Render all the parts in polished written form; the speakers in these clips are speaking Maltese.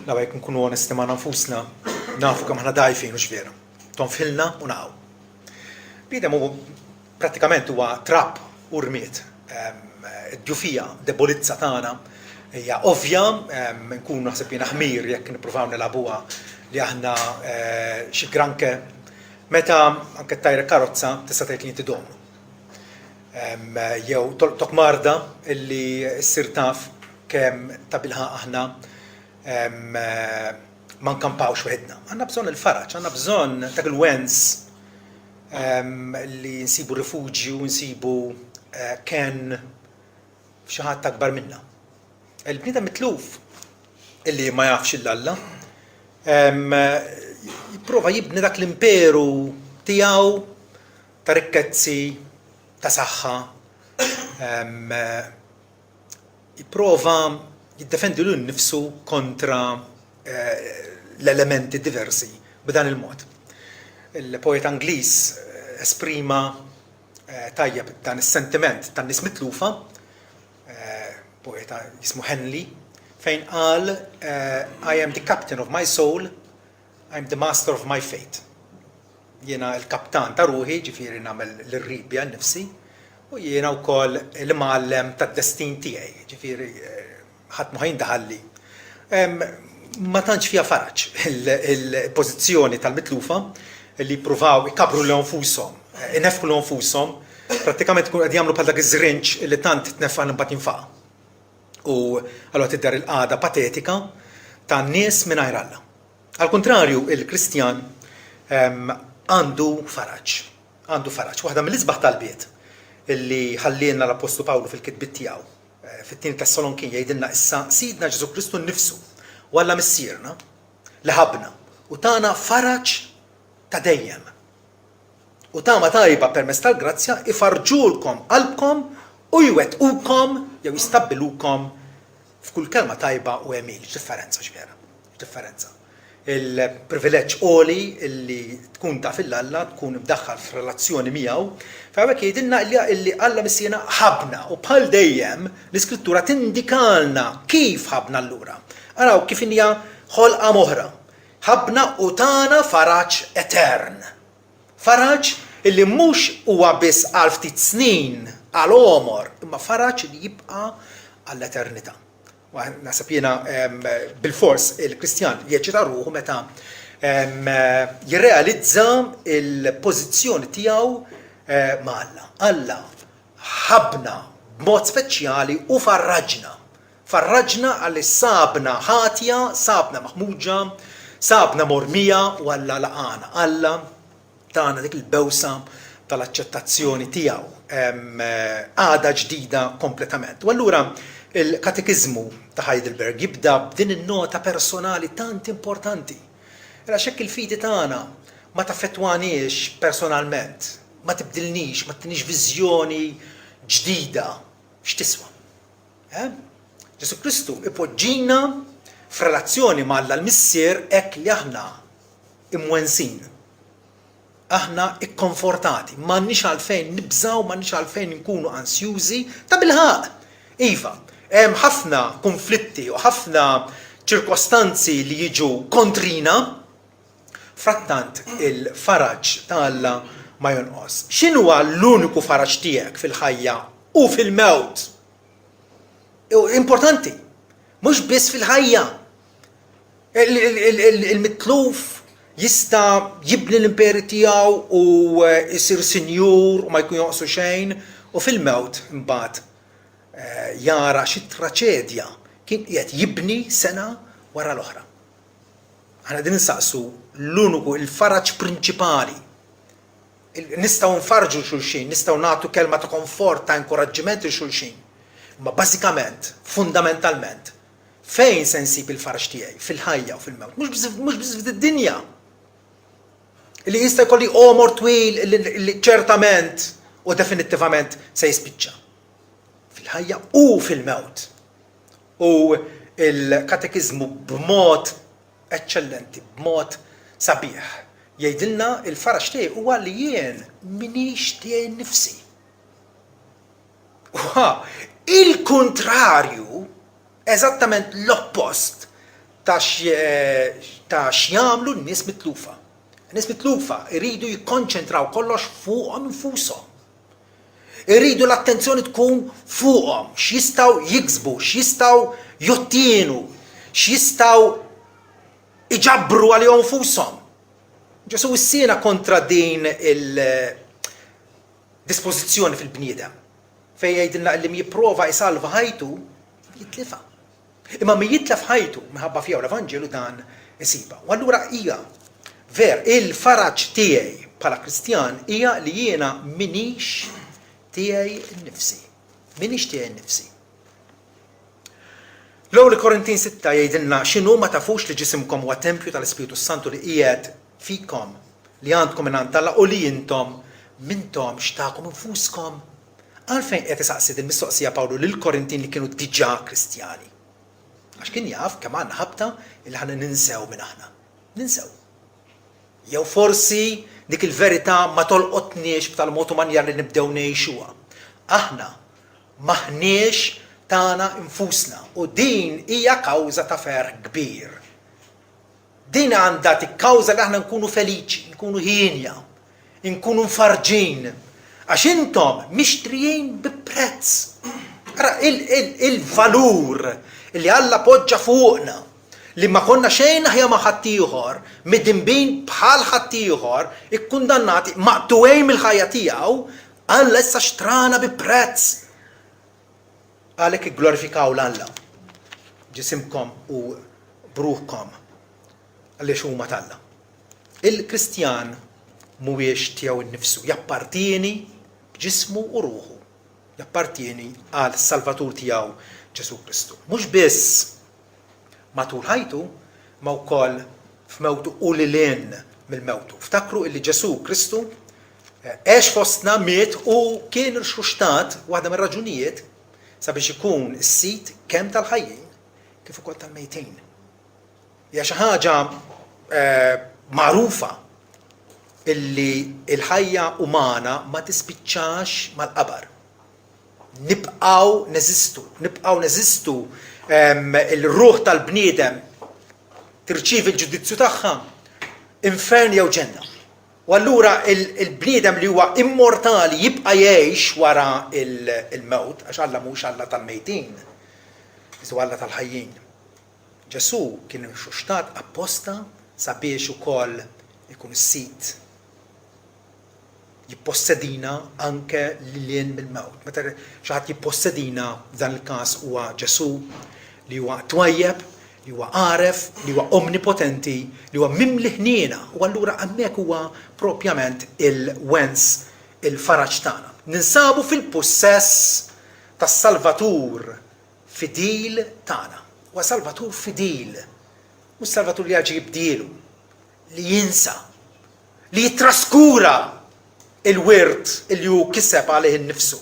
Law jekk nkunu onesti magħna nfusna, nafu kemm aħna dgħajfin hux vera. Tonfħilna u naqgħu. Bniedem hu prattikament huwa trab u rmied. Id-djufija, debolizza tagħna hija ovvja, nkunu naħseb jiena ħmir jekk nippruvaw nilagħbuha li aħna xi granke. Meta anke ttajrek karozza tista' tgħid li inti domnu. Jew tolqtok marda illi ssir taf kemm tabilħaqq aħna ma nkampawx weħidna. Għandna bżonn il-faraġ, għandna bżonn dak il-wens li nsibu rifuġju, nsibu eh, kenn f'xi ħadd akbar minna. Il-bniedem mitluf illi ma jafx il Alla jipprova jibni dak l-imperu tiegħu ta' rikkezzi, ta' saħħa, jipprova jiddefendi lilu nnifsu kontra l-elementi diversi b'dan il-mod. Il-poeta Ingliż esprima tajjeb dan is-sentiment tan-nies mitlufa, poeta jismu Henley, fejn qal I am the captain of my soul, I am the master of my fate. Jiena l-kaptan ta' ruħi, ġifieri nagħmel li rrid biha nnifsi, u jiena wkoll l-imgħallem tad-destin tiegħi, ġifieri ħadd mhu ħa jindaħalli. Ma tantx fiha faraġ il-pożizzjoni tal-mitlufa li jippruvaw ikabbru lilhom nfushom, ineffħu lilhom nfushom, prattikament ikunu qed jagħmlu bħal dak iż-żrinġ li tant tneffaħ li mbagħad jinfaqa'. U allura tidher il-qagħda patetika ta' nies mingħajr Alla. Għall-kuntrarju, il-Kristjan għandu faraġ. Għandu faraġ. Waħda mill-isbaħ talbiet li ħallielna l-Appostlu Pawlu fil-kitbiet tiegħu, fit-Tieni Tessalonkin jgħidilna issa Sidna Ġesù Kristu nnifsu u Alla Missierna li ħabbna u tana faraġ ta' dejjem u tama tajba permezz tal-grazzja ifarrġulkom qalbkom u jwettqukom jew jistabbilukom F'kull kelma tajba u għemil, x'differenza, hux vera? X'differenza. Il-privileġġ għoli li tkun taf 'il Alla, tkun imdaħħal f'relazzjoni miegħu, f'hawnhekk jgħidilna illi Alla Missierna ħabbna u bħal dejjem l-Iskrittura tindikalna kif ħabbna allura. Araw kif inhija ħolqa m'oħra. Ħabbna u tana faraġ etern. Faraġ illi mhux huwa biss għal ftit snin, għal għomor, imma faraġ li jibqa' għall-eternità. Naħseb jiena bilfors il-Kristjan jeċċita ruħu meta jirrealizza l-pożizzjoni tiegħu ma' Alla. Alla ħabbna b'mod speċjali u farraġna. Farraġna għaliex sabna ħatja, sabna maħmuġa, sabna mormija u Alla laqagħna. Alla tana dik il-bewsa tal-aċċettazzjoni tiegħu, qagħda ġdida kompletament. U allura il-Katekiżmu ta' Heidelberg jibda b'din in-nota personali tant importanti. Għax hekk il-fidi tagħna ma taffettwaniex personalment, ma tibdilnix, ma ttinix viżjoni ġdida, x'tiswa? Eh? Ġesù Kristu ipoġġina f'relazzjoni ma' Alla l-Missier hekk li aħna imwensin. Aħna ikkonfortati, m'għandniex għalfejn nibżgħu, m'għandniex għalfejn nkunu ansjużi, ta' bilħaqq. Iva, hemm ħafna konflitti u ħafna ċirkostanzi li jiġu kontrina, frattant il-faraġ ta' Alla ma jonqos. X'inhuwa l-uniku faraġ tiegħek fil-ħajja u fil-mewt? Importanti, mhux biss fil-ħajja. Il-mitluf jista' jibni l-imperi tiegħu u jsir sinjur u ma jkun jonqsu xejn u fil-mewt imbagħad eh, jara xi traċedja kien qiegħed jibni sena wara l-oħra. Aħna qegħdin insaqsu l-uniku il-faraġ prinċipali Nistgħu nfarrġu 'l xulxin, nistgħu nagħtu kelma ta' konfort, ta' inkoraġġiment lil xulxin. Imma bażikament, fundamentalment, fejn se nsib il-faraġ tiegħi? Fil-ħajja u fil-mewt. Mhux biss fid-dinja. Li jista' jkolli għomor twil li ċertament u definittivament se jispiċċa. Fil-ħajja u fil-mewt. U il-katekiżmu b'mod eċċellenti, b'mod sabiħ, jgħidilna il-faraġ tiegħi huwa li jien m'iniex tiegħi nnifsi. Huwa il-kuntrarju, eżattament l-oppost. ta' ta' x'jagħmlu n-nies mitlufa. Nies mitlufa jridu jikkonċentraw kollox fuqhom infushom. Iridu l-attenzjoni tkun fuqhom, x'jistgħu jiksbu, x'jistgħu jottienu, x'jistgħu iġabbru għalihom infushom. Ġesù wissiena kontra din il-dispożizzjoni fil-bniedem, fejn jgħidilna li min jipprova jsalva ħajtu jitlifha. Imma min jitlef ħajtu minħabba fija u l-Evanġelu dan isibha. U allura hija ver, il-faraġ tiegħi bħala Kristjan hija li jiena minix tiegħi nnifsi. Minix tiegħi nnifsi. L-Ewwel Korintin 6 jgħidilna x'inhu ma tafux li ġisimkom huwa tempju tal-Ispirtu Santu li qiegħed fikom li għandkom minn għand Alla u li intom m'intomx tagħkom infuskom. Għalfejn qiegħed isaqsi din mistoqsija Pawlu lill-Korintin li kienu diġà Kristjani? Għax kien jaf kemm għandna ħabta li aħna ninsew min aħna. Ninsew. Jew forsi dik il-verità ma tolqotniex b'tal mod u manjar li nibdew ngħixuha. Aħna m'aħniex tagħna nfusna u din hija kawża ta' ferħ kbir. Din għandha tikkawża li aħna nkunu feliċi, nkunu hienja, nkunu mfarrġin, għax intom mixtrijin bi prezz. Ara il-valur li Alla poġġa fuqna li ma konna xejn aħjar ma' ħaddieħor, midinbin bħal ħaddieħor, ikkundannati, maqtugħin mill-ħajja tiegħu, Alla issa xtrana bi prezz. Għalhekk igglorifikaw 'l Alla b'ġisimkom u b'ruħkom għaliex huma t'Alla. Il-Kristjan mhuwiex tiegħu nnifsu, jappartieni b'ġismu u ruħu, jappartieni għas-Salvatur tiegħu Ġesù Kristu. Mhux biss matul ħajtu, imma wkoll f'mewtu u lil hinn mill-mewtu. Ftakru illi Ġesù Kristu għex fostna, miet u kien irxuxtat, waħda mir-raġunijiet sabiex ikun is-sid kemm tal-ħajjin kif ukoll tal-mejtin. Hija xi ħaġa eh, magħrufa illi l-ħajja umana ma tispiċċax mal-qabar. Nibqgħu neżistu, nibqgħu neżistu il-ruħ tal-bniedem tirċievi l-ġudizzju tagħha infern jew ġenna. U allura il-bniedem li huwa immortali jibqa' jgħix wara il-mewt, għax Alla mhux Alla tal-mejtin, iżda Alla tal-ħajjin. Ġesù kien irxuxtat apposta sabiex ukoll ikun is-sid jippossedina anke lil hinn mill-mewt. Meta xi ħadd jippossedina f'dan il-każ huwa Ġesù li huwa twajjeb, li huwa għaref, li huwa omnipotenti, li huwa mimli ħniena u allura hemmhekk huwa propjament il-wens il-faraġ tagħna. Ninsabu fil-pussess tas-Salvatur fidil tagħna. Huwa Salvatur fidil, mhux Salvatur li jaġi jibdielu, li jinsa, li jittraskura l-wirt li hu kiseb għalih innifsu.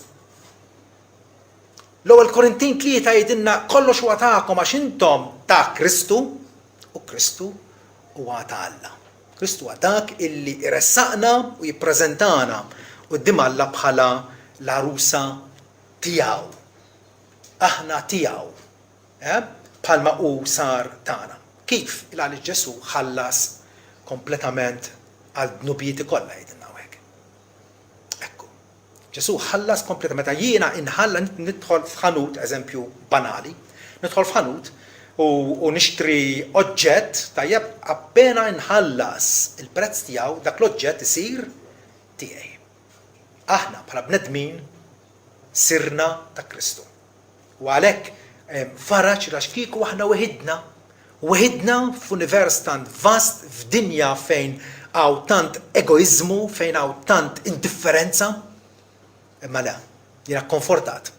L-Ewwel Korintin 3 jgħidilna kollox huwa tagħkom għax intom ta' Kristu u Kristu huwa ta' Alla. Kristu huwa dak illi jressaqna u jippreżentana quddiem Alla bħala l-għarusa tiegħu. Aħna tiegħu. Eh? Bħalma hu sar tagħna. Kif? Il għaliex Ġesù ħallas kompletament għal dnubieti kollha jgħidilna hawnhekk. Ekku. Ġesù ħallas kompletament. Meta jiena inħalla nidħol f'ħanut, eżempju banali, nidħol f'ħanut u, u nixtri oġġett, tajjeb, appena inħallas il-prezz tiegħu, dak l-oġġett isir tiegħi. Aħna bħala bnedmin sirna ta' Kristu. U għalhekk hemm faraġ għax kieku aħna weħidna, weħidna f'univers tant vast, f'dinja fejn hawn tant egoiżmu, fejn hawn tant indifferenza. Imma le, jiena kkonfortat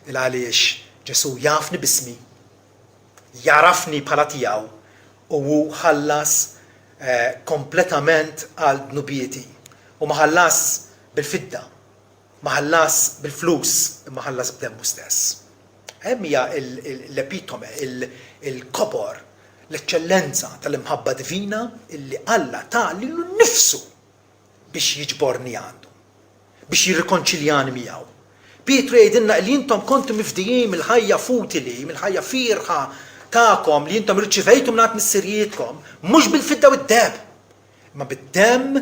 il għaliex Ġesù jafni b'ismi, jagħrafni bħala tiegħu u hu ħallas kompletament għal dnubieti. U ma ħallas bil-fidda, Ma ħallas bil-flus imma ħallas b'demmu stess. Hemm hija l-epitome, il-kobor, l-eċċellenza tal-imħabba divina illi Alla ta lilu nnifsu biex jiġborni għandu, biex jirrikonċiljani miegħu. Pietru jgħidilna li intom kontu mifdijin mill-ħajja futili, mill-ħajja fierħa. tagħkom li intom irċivejtu mingħand missirijietkom, mhux bil-fidda u d-deheb, imma bid-demm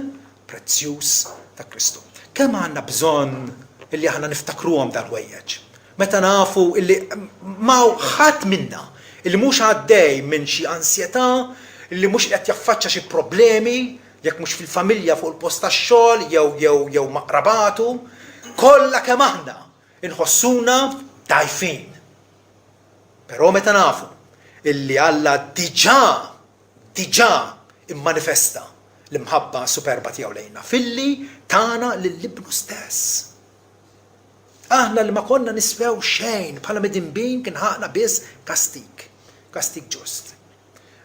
prezzjuż ta' Kristu. Kemm għandna bżonn illi aħna niftakruhom dal-ħwejjeġ. Meta nafu illi m'hawn ħadd minna illi mhux għaddej minn xi ansjetà, illi mhux qed jaffaċċa xi problemi, jekk mhux fil-familja fuq il-post tax-xogħol jew jew jew ma' qrabatu, kollha kemm aħna inħossuna dgħajfin. Però meta nafu illi Alla diġà diġà immanifesta l-imħabba superba tiegħu lejna filli tana lil Ibnu stess. Aħna li ma konna niswew xejn bħala midinbin kien ħaqqna biss kastig, kastig ġust.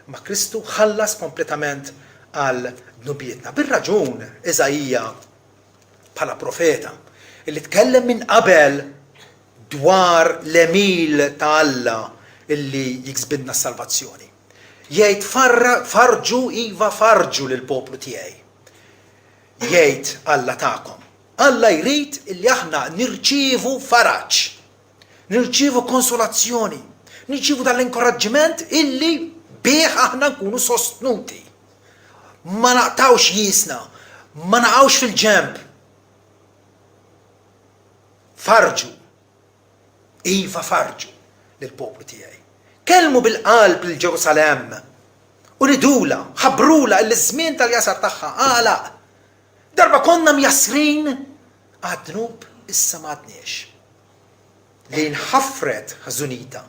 Imma Kristu ħallas kompletament għal dnubietna. Bir-raġun Iżaija bħala profeta illi tkellem minn qabel dwar l-għemil ta' Alla illi jiksbilna s-salvazzjoni. Jgħid farrġu iva farrġu lill-poplu tiegħi. Jgħid Alla tagħkom. Alla jrid illi aħna nirċievu faraġ, nirċievu konsolazzjoni, nirċievu dan l-inkoraġġiment illi bih aħna nkunu sostnuti. Ma naqtgħux jiesna, ma naqgħux fil-ġenb. Farrġu, iva farrġu lill-poplu tiegħi. Kellmu bil-qalb lil Ġerusalemm u nidulha, ħabbrulha illi ż-żmien tal-jasar tagħha għalaq. Darba konna mjassrin għad-dnub issa m'għadniex. Li nħaffret ħżunitha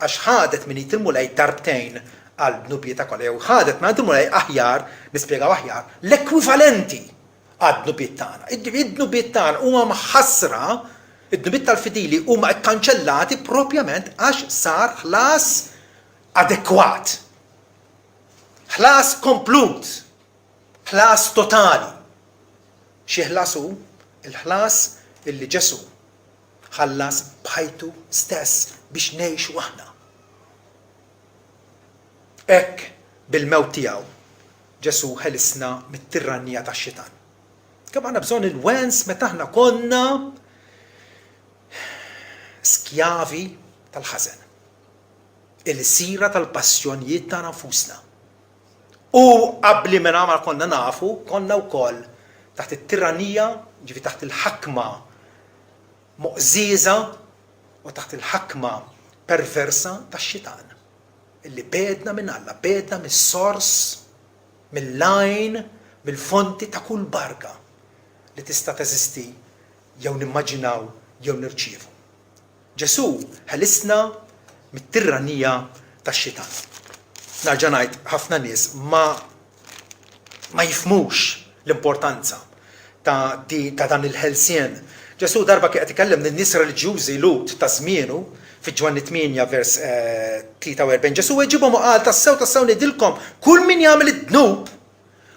għax ħadet minn id il-Mulej darbtejn għal dnubietha kollha jew ħadet minn il-Mulej aħjar, nispjegaw aħjar, l-ekwivalenti għad-dnubiet tagħna. Id-dnubiet tagħna huma mħassra, id-dnubiet tal-fidili huma kkanċellati propjament għax sar ħlas adekwat. Ħlas komplut. Ħlas totali. Xi ħlas hu? Il-ħlas illi Ġesù ħallas b'ħajtu stess biex ngħixu aħna. Hekk bil-mewt tiegħu Ġesù ħelisna mit-tirannija tax-xitan. Kemm għandna bżonn il-wens meta aħna konna skjavi tal-ħażen. Il-sira tal-passjonijiet tagħna nfusna. U qabli mela ma konna nafu, konna wkoll taħt it-tirannija, ġifi taħt il-ħakma moqżieża u taħt il-ħakma perversa tax-xitan, illi begħedna minn Alla, begħedna mis-sors, mill-għajn, mill-fonti ta' kull barka li tista' teżisti jew nimmaġinaw jew nirċievu. Ġesù ħelisna mit-tirranija tax-xitan. Narġa' ngħid ħafna nies ma ma jifhmux l-importanza ta' di ta' dan il-ħelsien. Ġesù darba kien qed ikellem lin-nies reliġjużi Lhud ta' żmienu fi Ġwanni 8 vers 43 Ġesù weġibhom u qal tassew tassew ngħidilkom kull min jagħmel id-dnub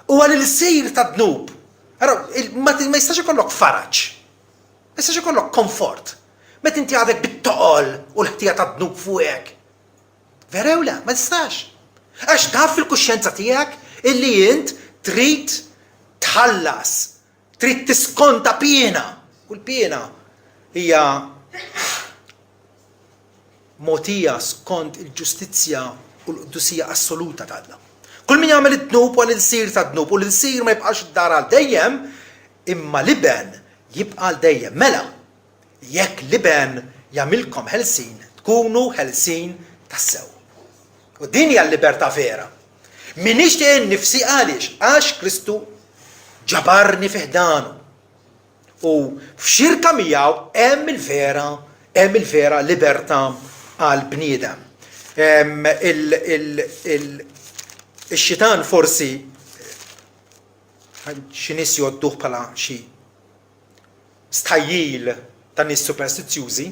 huwa l-ilsir tad-dnub. Araw, ma jistax ikollok faraġ. Ma jistax ikollok komfort meta inti għadek bit-toqol u l-ħtija tad-dnub fuqek. Vera jew le? Ma tistax. Għax taf fil-kuxjenza tiegħek illi int trid tħallas, trid tiskonta piena. U l-piena hija mogħtija skont il-ġustizzja u l-qdusija assoluta t'Alla. Kull min jagħmel id-dnub huwa l-ilsir tad-dnub u l-ilsir ma jibqax id-dar għal dejjem, imma l-iben jibqa' għal dejjem. Mela, jekk l-iben jagħmilkom ħelsin, tkunu ħelsin tassew. U din hija l-libertà vera. M'iniex tiegħi nnifsi għaliex? Għax Kristu ġabarni fi ħdanu. U f'xirka miegħu hemm il-vera, hemm il-vera libertà għall-bniedem. Ix-xitan forsi xi nies jgħodduh bħala xi stħajjil ta' nies superstizzjużi.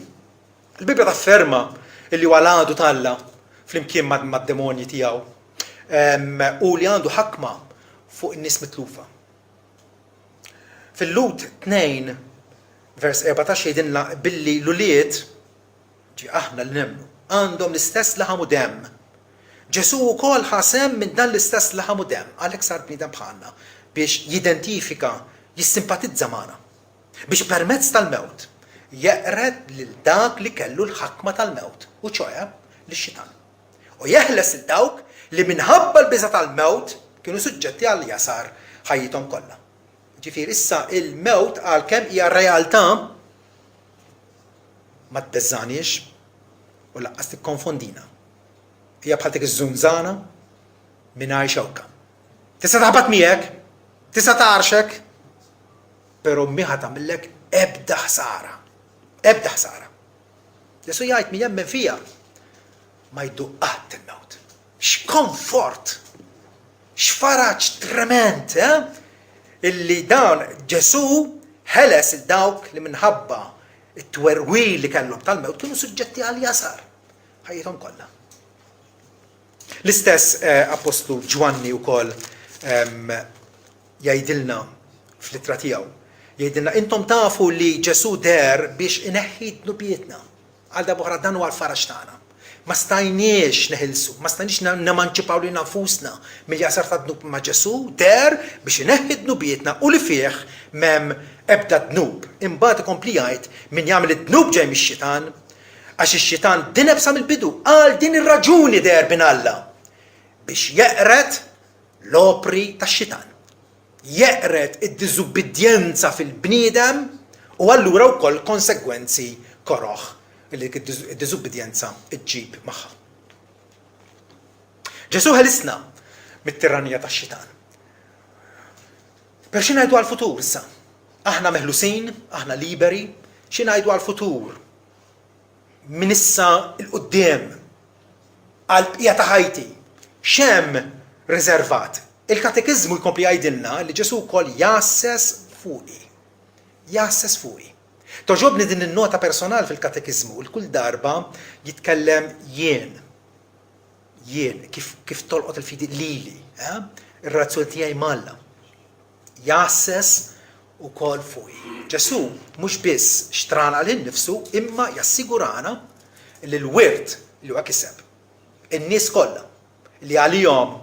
Il-Bibbja tafferma li huwa l-għadu t'Alla flimkien mad-demonji tiegħu u li għandu ħakma fuq in-nies mitlufa. Fil-Lhud 2, vers 14 jgħidilna billi l-ulied, ġi aħna li nemmnu, għandhom l-istess laħam u demm. Ġesù wkoll ħa sehem minn dan l-istess laħam u demm, għalhekk sar bniedem bħalna, biex jidentifika, jissimpatizza magħna, biex permezz tal-mewt jeqred lil dak li kellu l-ħakma tal-mewt, u ċoe lix-xitan. U jeħles lil dawk li minħabba l-biża' tal-mewt kienu suġġetti għal jasar ħajjithom kollha. Ġifieri issa il-mewt għalkemm hija realtà ma tbeżżagħniex u lanqas tikkonfondina. Hija bħal dik iż-żunżana mingħajr xewka. Tista' taħbat miegħek, tista' tgħarxek, però mhi ħa tagħmillek ebda ħsara. Ebda ħsara. Ġesù jgħid min jemmen fija ma jduq qatt il-mewt. X'komfort! X'faraġ trement, eh? Illi dan Ġesù ħeles il dawk li minħabba it-twerwir li kellhom tal-mewt kienu suġġetti għal jasar ħajjithom kollha. L-istess eh, Appostlu Ġwanni wkoll ehm, jgħidilna fl-ittra tiegħu. Jgħidilna intom tafu li Ġesù deher biex ineħħi dnubietna. Għal darb'oħra dan huwa l-faraġ tagħna. Ma stajniex neħilsu, ma stajniex nemanċipaw lilna nfusna mill-jasar tad-dnub imma Ġesù deher biex ineħħi dnubietna u li fih m'hemm ebda dnub. Imbagħad ikompli jgħid min jagħmel id-dnub ġej mix-xitan għax ix-xitan dineb sa mill-bidu. Għal din ir-raġuni deher Bin Alla biex jeqred l-opri tax-xitan. Jeqred id-diżubbidjenza fil-bniedem u allura wkoll konsegwenzi koroh li dik id-diżubbidjenza ġġib magħha. Ġesù ħelisna mit-tirannija tax-xitan. Però xi ngħidu għall-futur issa? Aħna meħlusin, aħna liberi, xi ngħidu għall-futur? Minn issa 'l quddiem għall-bqija ta' ħajti, x'hemm riservat? Il-Katekiżmu jkompli jgħidilna li Ġesù wkoll jgħasses fuqi. Jgħasses fuqi. Togħġobni din in-nota personali fil-Katekiżmu li kull darba jitkellem jien. Jien, kif, kif tolqot il-fidi lili, eh? Ir-relazzjoni tiegħi m'Alla. Jgħasses ukoll fuqi. Ġesù mhux biss xtrana għalih innifsu imma jassigurana li l-wirt li huwa kiseb, in-nies kollha li għalihom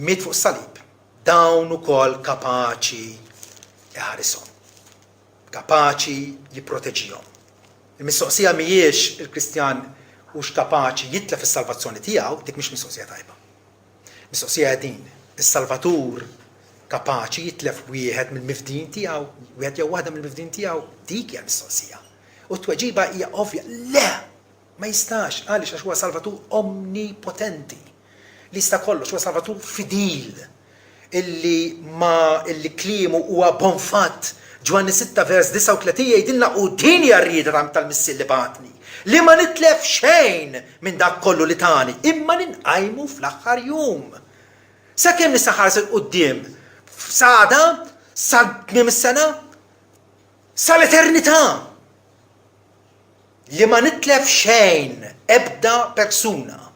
miet fuq is-salib, dawn ukoll kapaċi iħarishom, kapaċi jipproteġihom. Il-mistoqsija mhijiex il-Kristjan hux kapaċi jitlef is-salvazzjoni tiegħu, dik mhix mistoqsija tajba. Mistoqsija hija din, Is-Salvatur kapaċi jitlef wieħed mill-mifdijin tiegħu, wieħed jew waħda mill-mifdijin tiegħu? Dik hija l-mistoqsija. U t-tweġiba hija ovvja, le! Ma jistax. Għaliex? Għax huwa Salvatur omnipotenti, li jista' kollox, huwa Salvatur fidil, illi ma illi kliemu huwa bon fatt. Ġwanni 6 vers 39 jgħidilna u din hija r-rieda tal-Missier li bagħatni, li ma nitlef xejn minn dak kollu li tani, imma li nqajmu fl-aħħar jum. Sakemm nista' nħares 'il quddiem? S'għada? Sa tmiem is-sena? Sal-eternità! Li ma nitlef xejn, ebda persuna.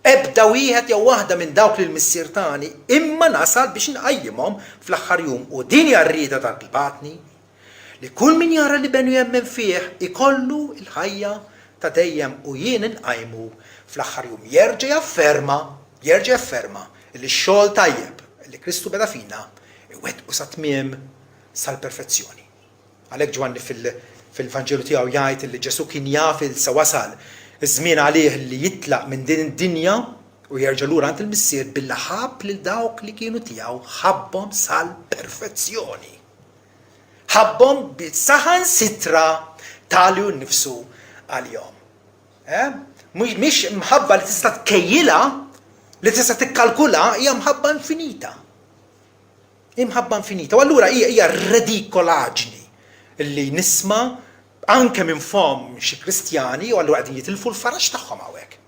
Ebda wieħed jew waħda minn dawk li l-Missier tani, imma nasal biex inqajjimhom fl-aħħar jum, u din hija r-rieda ta' dak li bagħatni, li kull min jara l-Iben u jemmen fih ikollu l-ħajja ta' dejjem u jien inqajmu fl-aħħar jum. Jerġa' jafferma, jerġa' jafferma li x-xogħol tajjeb li Kristu beda fina iwettqu sat-tmiem sal-perfezzjoni. Għalhekk Ġwanni fil-Vanġelu tiegħu jgħid li Ġesù kien jaf il se wasal iż-żmien għalih li jitlaq minn din id-dinja u jerġa' lura għand il-Missier billi ħabb lil dawk li kienu tiegħu ħabbhom sal-perfezzjoni. Ħabbhom bi saħansitra ta lilu nnifsu għalihom. Eh? Mhix mħabba li tista' tkejjilha, li tista' tikkalkulha, hija mħabba infinita. Imħabba infinita. U allura hija hija redikolaġni li nisma' anke minn fomm xi Kristjani u allura qegħdin jitilfu l-faraġ tagħhom hawnhekk.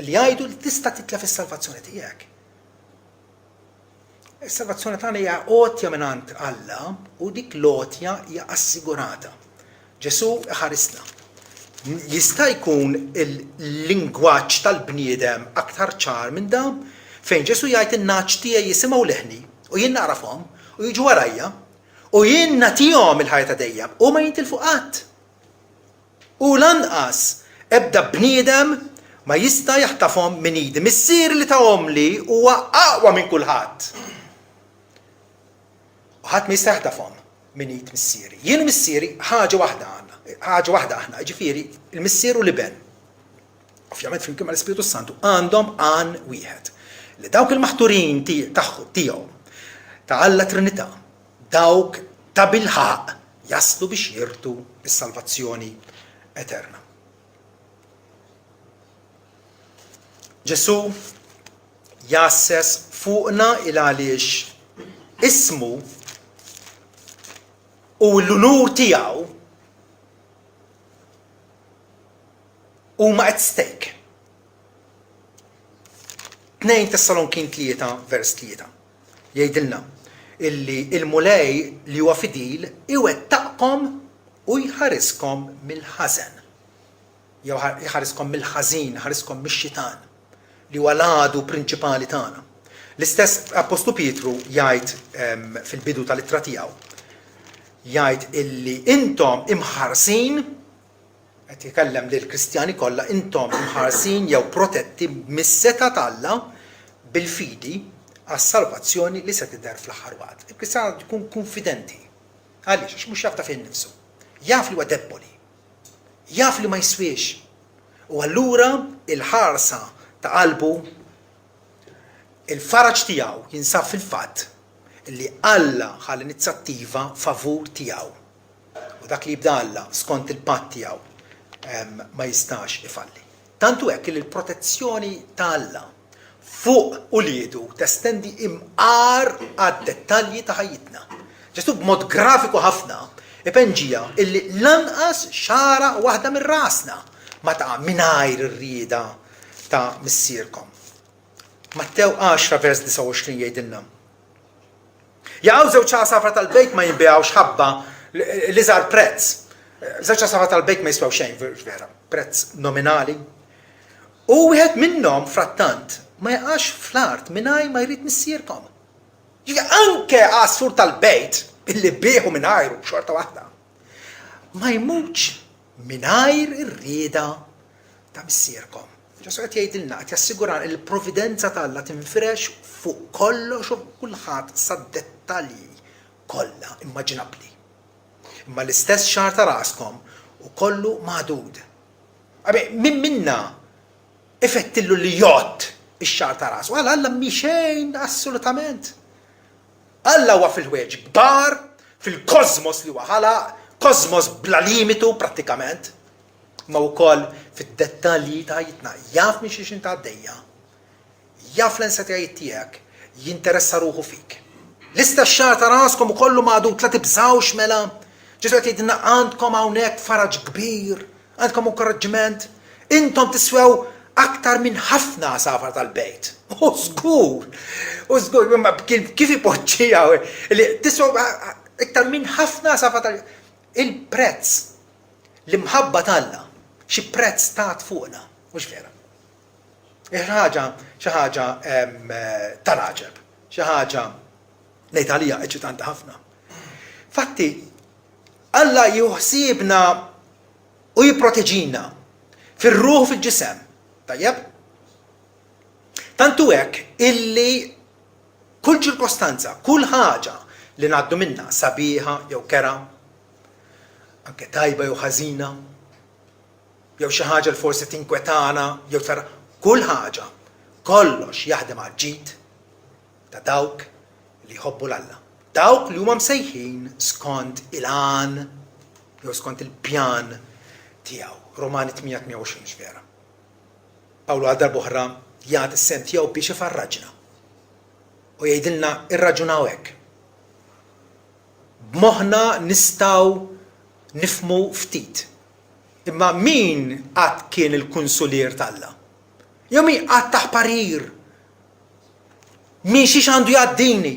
Illi jgħidu li tista' titlef is-salvazzjoni tiegħek. Is-salvazzjoni tagħna hija għotja mingħand Alla u dik l-għotja hija assigurata. Ġesù iħarisna. Jista' jkun il-lingwaġġ tal-bniedem aktar ċar minn dan? Fejn Ġesù jgħid in-nagħaġ tiegħi jisimgħu leħni u jien nagħrafhom u jiġu warajja u jien nagħtihom il-ħajja ta' dejjem u ma jintilfu qatt. U lanqas ebda bniedem ma jista' jaħtafhom minn idi. Missieri li tahomli huwa aqwa minn kulħadd. U ħadd ma jista' jaħtafhom minn id Missieri. Jien u Missieri ħaġa waħda għandna, ħaġa waħda aħna, jiġifieri l-Missier u l-Iben. ovvjament flimkien mal-Ispirtu Santu, għandhom għan wieħed. Li dawk il-maħturin tiegħu ta' Alla Trinità, dawk ta' bilħaq jaslu biex jirtu s-salvazzjoni eterna. Ġesù jgħasses fuqna il għaliex ismu u l-unur tiegħu huma at stake. 2 Tessalonkin 3 vers 3 jgħidilna illi il-Mulej li huwa fidil iwettaqkom u jħariskom mill-ħażen. Jew jħariskom mill-ħażin, jħariskom mix-xitan, li huwa l-għadu prinċipali tagħna. L-istess Appostlu Pietru jgħid ehm, fil-bidu tal-ittra tiegħu, jgħid illi intom imħarsin qed jkellem lil Kristjani kollha intom imħarsin jew protetti mis-setgħa t'Alla bil-fidi għas-salvazzjoni li se tidher fl-aħħar waqt. Il-Kristjan għandu jkun kunfidenti. Għaliex? Għax mhux jaf ta' fih innifsu. Jaf li huwa debboli. Jaf li ma jiswiex. U allura il-ħarsa ta' qalbu, il-faraġ tiegħu jinsab fil-fatt li Alla ħa l-inizjattiva favur tiegħu. U dak li jibda Alla skont il-patt tiegħu ma jistax ifalli. Tant hu hekk li l-protezzjoni ta' Alla fuq uliedu testendi imqar għad-dettalji ta' ħajjitna. Ġesù b'mod grafiku ħafna ipenġiha illi lanqas xagħra waħda minn rasna ma taqa' mingħajr ir-rieda ta' Missierkom. Mattew 10 vers 29 jgħidilna. Jaqgħu żewġ għasafar tal-bejt ma jinbigħux ħabba l-iżgħar prezz. Żewġ għasafar tal-bejt ma jiswew xejn vera, prezz nominali. U wieħed minnhom frattant ma jaqax fl-art mingħajr ma jrid missierkom. Ġifieri anke għasfur tal-bejt illi bieħu mingħajru xorta waħda. Ma jmutx mingħajr ir-rieda ta' missierkom. Ġesù qed jgħidilna, qed jassigurana li l-providenza t'Alla tinfirex fuq kollox u fuq kulħadd sad-dettalji kollha immaġinabbli. Imma l-istess xagħar ta' raskom hu kollu magħdud. Min minna ifettillu li jgħodd ix-xagħar ta' rasu? Għal Alla mhi xejn assolutament. Alla huwa fil-ħwejjeġ kbar, fil-kosmos li huwa ħalaq, kosmos bla limitu prattikament, imma wkoll fid-dettalji ta' ħajjitna. Jaf minn xiex int għaddejja. Jaf l-ansjetajiet tiegħek, jinteressa ruħu fik. L-istess xagħar ta' raskom u kollu magħdud, la tibżgħux mela. Ġesù qed jgħidilna għandkom hawnhekk faraġ kbir, għandkom inkoraġġiment. Intom tiswew aktar minn ħafna għasafar tal-bejt. U żgur, u żgur, imma kif ipoġġiha li tiswew iktar minn ħafna għasafar tal Il-prezz, l-imħabba t'Alla, xi prezz tat fuqna, mhux vera? Xi ħaġa, xi ħaġa tal-għaġeb, xi ħaġa ngħid għalija eċitanti ħafna. Fatti, Alla jieħu ħsiebna u jipproteġina fir-ruħ u fil-ġisem. Tajjeb? Tant hu hekk illi kull ċirkostanza, kull ħaġa li ngħaddu minnha sabiħa jew kerha, anke tajba jew ħażina, jew xi ħaġa li forsi tinkwetana jew tferra, kull ħaġa, kollox jaħdem għall-ġid ta' dawk li jħobbu 'l Alla, dawk li huma msejħin skont il-għan jew skont il-pjan tiegħu. Rumani 8:28 mhux vera. Pawlu għal darb'oħra jagħti s-sehem tiegħu biex ifarraġna u jgħidilna irraġunaw hekk. B'moħħna nistgħu nifhmu ftit. Imma min qatt kien il-kunsulier t'Alla? Jew min qatt tah parir Minn xiex għandu jgħaddini?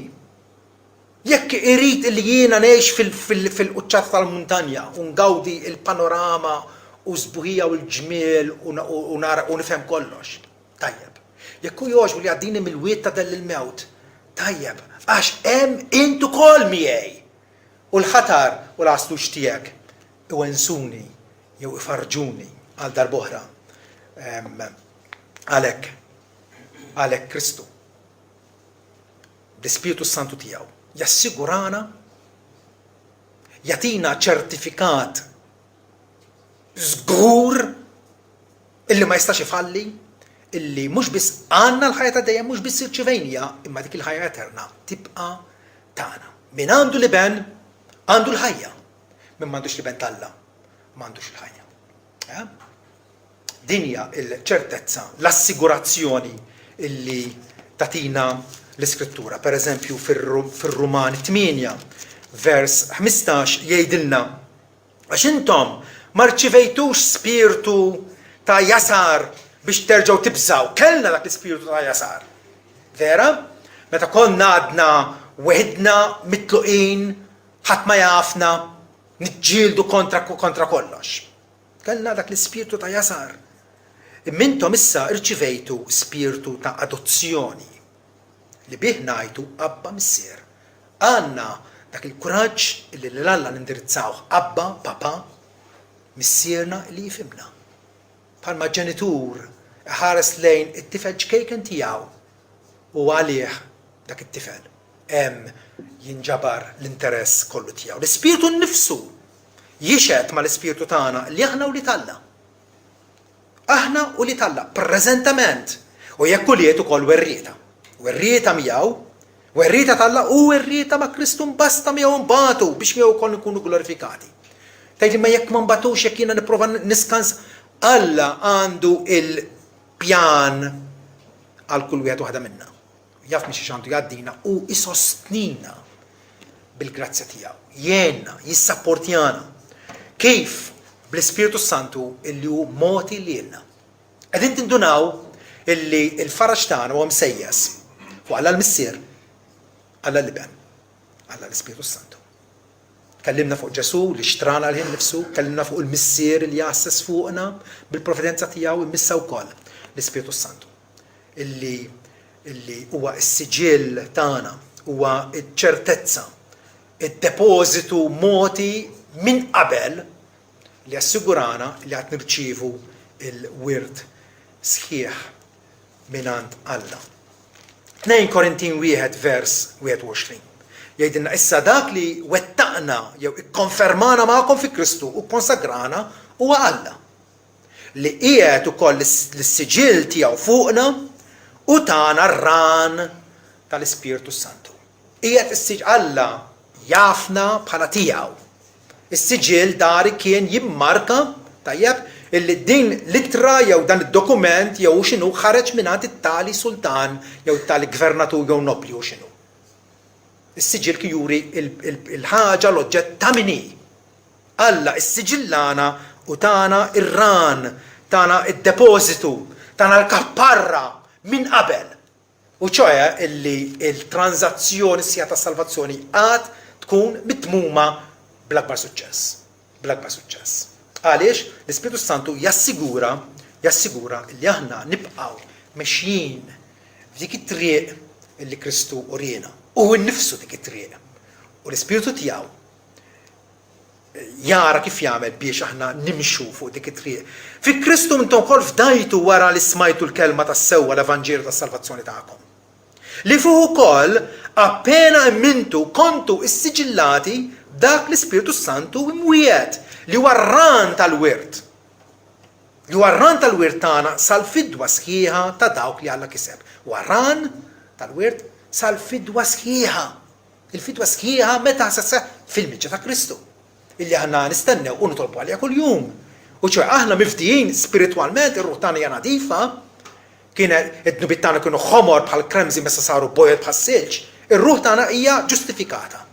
Jekk irid li jiena ngħix fil-quċċata tal-muntanja u ngawdi l-panorama u s-sbuħija u l-ġmiel u nara u nifhem kollox, tajjeb. Jekk hu jogħġbu li jgħaddini mill-wied ta' dell il-mewt, tajjeb, għax hemm int ukoll miegħi! U l-ħatar u l-għaslux tiegħek iwensuni jew ifarrġuni għal darb'oħra. Għalhekk, Għalhekk Kristu, bl-Ispirtu s-Santu tiegħu, jassigurana, jagħtina ċertifikat żgur li Illi ma jistax ifalli, illi mhux biss għandna l-ħajja ta' dejjem, mhux biss irċivejniha, imma dik il-ħajja eterna tibqa' tagħna. Min għandu l-Iben għandu l-ħajja. Min m'għandux l-Iben t'Alla m'għandux il-ħajja. Eh? Din hija l-ċertezza, l-assigurazzjoni illi tagħtina l-Iskrittura. Per eżempju, fir-Ruman 8, vers 15 jgħidilna għax intom ma rċivejtux spirtu ta' jasar biex terġgħu tibżgħu. Kellna dak l-ispirtu ta' jasar. Vera? Meta konna għadna weħidna mitluqin, ħadd ma jafna, niġġieldu kontra kontra kollox. Kellna dak l-ispirtu ta' jasar. Imma intom issa rċivejtu spirtu ta' adozzjoni, li bih ngħajtu Abba Missier. Għandna dak il-kuraġġ illi lil Alla nindirizzawh Abba, Papà, Missierna li jifhimna. Bħalma ġenitur iħares lejn it-tifel ċkejken tiegħu u għalih dak it-tifel hemm jinġabar l-interess kollu tiegħu. L-Ispirtu nnifsu jixhed mal-ispirtu tagħna li aħna wlied Alla. Aħna ulied Alla, preżentament, u jekk ulied ukoll werrieta. Werrieta miegħu, werrieta t'Alla u werrieta ma' Kristu mbasta miegħu nbatu biex miegħu wkoll nkunu glorifikati. Tgħidli ma jekk ma nbatux jekk jiena nipprova niskans Alla għandu il-pjan għal kull wieħed waħda minna. Jaf minn xiex għandu jgħaddina u isostnina bil-grazzja tiegħu. Jgħinna, jissapportjana. Kif? Bl-Ispirtu Santu illi hu mogħti lilna. Qegħdin tindunaw illi l-faraġ tagħna huwa msejjes fuq Alla l-Missier, Alla l-Iben, Alla l-Ispirtu Santu. Tkellimna fuq Ġesù li xtrana għalih innifsu, tkellimna fuq il-Missier li jgħasses fuqna bil-providenza tiegħu, imma issa wkoll l-Ispirtu Santu. illi illi huwa s-siġill tagħna, huwa ċ-ċertezza, id-depożitu mogħti minn qabel li jassigurana li għad nirċievu l-wirt sħiħ mingħand Alla. 2 Korintin 1 vers 21 jgħidilna issa dak li wettaqna jew ikkonfermana magħkom fi Kristu u kkonsagrana huwa Alla. li qiegħed ukoll l-siġill tiegħu fuqna u tana r-rahan tal-Ispirtu s-Santu. Qiegħed is-siġ Alla jafna bħala tiegħu. Is-siġill dari kien jimmarka, tajjeb, illi din l-ittra jew dan id-dokument jew x'inhu ħareġ mingħand it-tali sultan jew it-tali gvernatur jew nobbli u x'inhu. Is-siġill kien juri l-ħaġa, l-oġġett ta' min hi. Alla issiġillana u tana r-rahan, tana d-depożitu, tana l-kapparra minn qabel. U ċoe illi l-tranżazzjoni sħiħa tas-salvazzjoni għad tkun mitmuma bl-akbar suċċess. Bl-akbar suċċess. Għaliex? L-Ispirtu s-Santu jassigura, jassigura illi aħna nibqgħu mexjin f'dik it-triq illi Kristu uriena. Hu nnifsu dik it-triq. U l-Ispirtu tiegħu jara kif jagħmel biex aħna nimxu fuq dik it-triq. Fi Kristu intom ukoll fdajtu wara li smajtu l-kelma tas-sewwa l-evanġelju tas-salvazzjoni tagħkom. Li fuq ukoll appena emmintu kontu issiġillati b'dak l-Ispirtu Santu imwiegħed li huwa r-ran tal-wirt. Li huwa r-ran tal-wirt tagħna sal-fidwa sħiħa ta' dawk li Alla kiseb. Huwa ran tal-wirt sal-fidwa sħiħa. Il-fidwa sħiħa meta se sseħħ? Fil-miġja ta' Kristu, illi aħna nistennew u nitolbu għaliha kuljum. U ċoe aħna mifdijin spiritwalment, ir-ruħ tagħna hija nadifa, kienet id-dnubiet tagħna kienu ħomor bħal kremżi messa saru bojod bħas-silġ, ir-ruħ tagħna hija ġustifikata.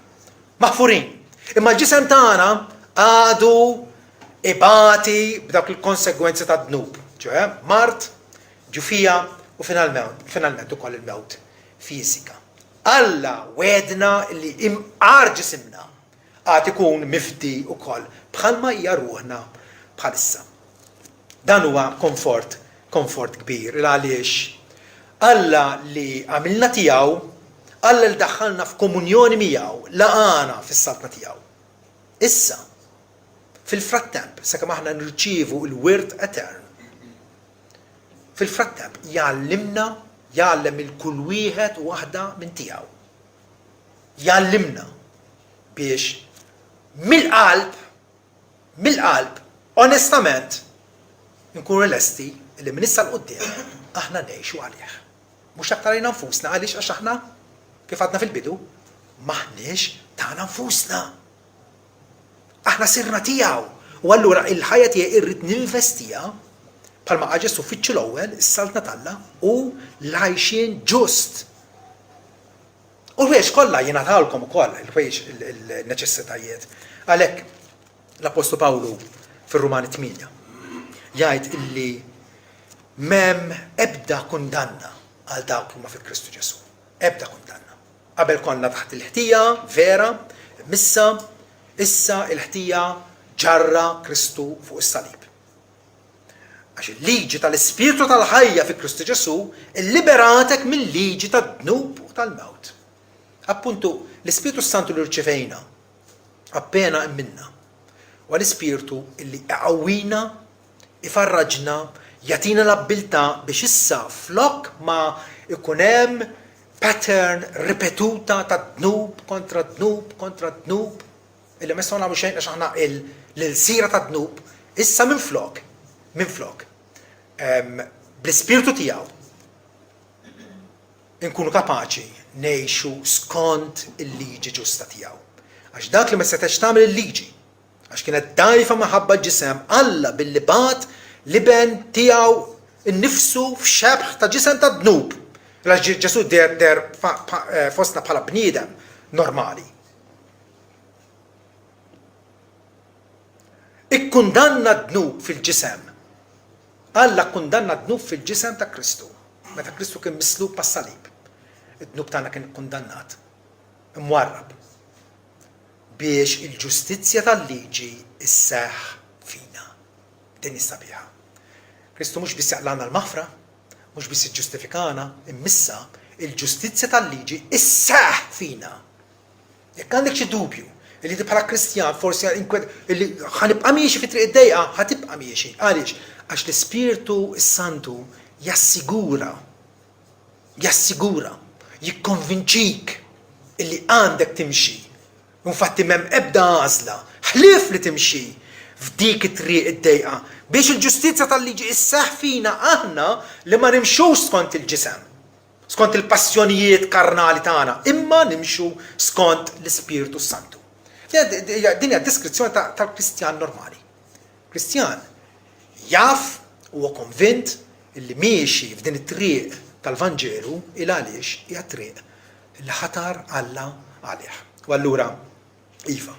Maħfurin. Imma l-ġisem tagħna għadu ibati b'dawk il-konsegwenzi tad-dnub, ċoe mard, ġufija u finalment, finalment ukoll il-mewt fiżika. Alla wegħedna li imqar ġisimna għad ikun mifdi wkoll bħalma hija ruħna bħalissa. Dan huwa konfort, konfort kbir, il għaliex Alla li għamilna tiegħu, Alla li daħħalna f'komunjoni miegħu, laqagħna fis-saltna tiegħu. Issa, fil-frattemp, sakemm aħna nirċievu l-wirt etern, Fil-frattemp, jgħallimna, jgħallem lil kull wieħed u waħda minn tiegħu. Jgħallimna biex mill-qalb, mill-qalb, onestament, nkunu lesti li minn issa 'l quddiem aħna ngħixu għalih. Mhux aktar għalina nfusna għaliex għax aħna, kif għadna fil-bidu, m'aħniex tagħna nfusna. Aħna sirna tiegħu. U allura il-ħajja tiegħi irrid ninvestiha bħalma qal Ġesù fittxu l-ewwel is-saltna t'Alla u l-għajxien ġust. U l-ħwejjeġ kollha jingħatalkom ukoll, il-ħwejjeġ il-neċessitajiet. Għalhekk l-Appostlu Pawlu fir-Rumani 8 jgħid illi m'hemm ebda kundanna għal dawk li huma fi Kristu Ġesù. Ebda kundanna. Qabel konna taħt il-ħtija, vera, imma issa il-ħtija ġarrha Kristu fuq is-salib. Għax il-liġi tal-Ispirtu tal-ħajja fi Kristu Ġesù illiberatek mill-liġi tad-dnub u tal-mewt. Appuntu, l-Ispirtu s-Santu li rċevejna appena emminna, huwa l-Ispirtu li iqawwina, ifarraġna, jagħtina l-abbiltà biex issa flok ma jkun hemm pattern ripetuta ta' dnub kontra dnub kontra dnub, illi ma nistgħu nagħmlu xejn għax aħna l-ilsira tad-dnub, issa minflok, minflok, bl-Ispirtu tiegħu nkunu kapaċi ngħixu skont il-liġi ġusta tiegħu. Għax dak li ma setgħetx tagħmel il-liġi, għax kienet dgħajfa minħabba l-ġisem, Alla billi bagħat l-Iben tiegħu nnifsu f'xebh ta' ġisem tad-dnub, għax Ġesù deher deher fostna bħala bniedem normali. Ikkundanna d-dnub fil-ġisem. Alla kkundanna d-dnub fil-ġisem ta' Kristu. Meta Kristu kien mislub mas-salib, id-dnub tagħna kien ikkundannat, imwarrab, biex il-ġustizzja tal-liġi sseħħ fina. Din hi sabiħa. Kristu mhux biss jaqlagħna l-maħfra, mhux biss jiġġustifikana, imma issa il-ġustizzja tal-liġi sseħħ fina. Jekk għandek xi dubju li inti bħala Kristjan forsi li ħa nibqa' miexi fit-triq id-dejqa, ħa tibqa' miexi. Għaliex? Għax l-Ispirtu s-Santu jassigura, jassigura, jikkonvinċik illi għandek timxi. Infatti m'hemm ebda għażla ħlief li timxi f'dik it-triq id-dejqa biex il-ġustizzja tal-liġi sseħħ fina aħna li ma nimxux skont il-ġisem. Skont il-passjonijiet karnali tagħna, imma nimxu skont l-Ispirtu s-Santu. Din hija deskrizzjoni tal-Kristjan normali. Kristjan jaf u huwa konvint li miexi f'din it-triq tal-Vanġelu il għaliex hija triq li ħatar Alla għalih. U allura Iva.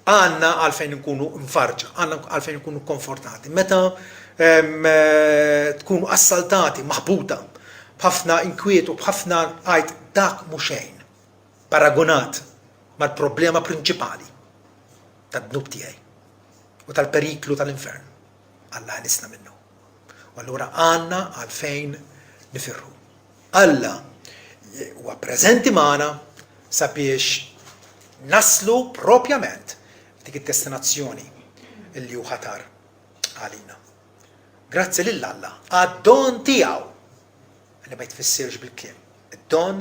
Għandna għalfejn inkunu mfarrġa, għandna għalfejn inkunu kkonfortati. Meta tkunu assaltati, maħbuta, b'ħafna inkwiet u b'ħafna għajt dak mhu xejn paragunat mal-problema prinċipali tad-dnub tiegħi u tal-periklu tal-infern. Alla ħelisna minnu. U allura għandna għalfejn nifirħu. Alla huwa preżenti magħna sabiex naslu propjament f'dik id-destinazzjoni li hu ħatar għalina. Grazzi lil Alla għad-don tiegħu li ma jitfissirx bil-kliem, id-don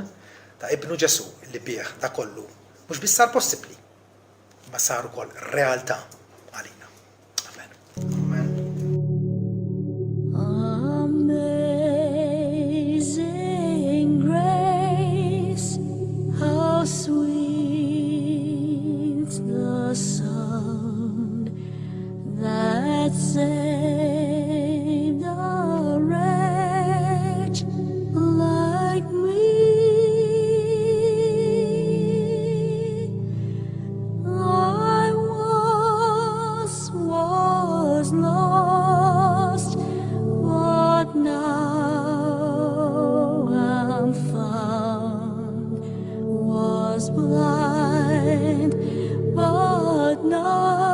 ta' Ibnu Ġesù li bih da kollu mhux biss sar possibbli, imma sar ukoll realtà għalina. Amen. Amen. Amazing grace, how sweet the sound that saved a wretch like me. I once was lost, but now am found. Was blind, but now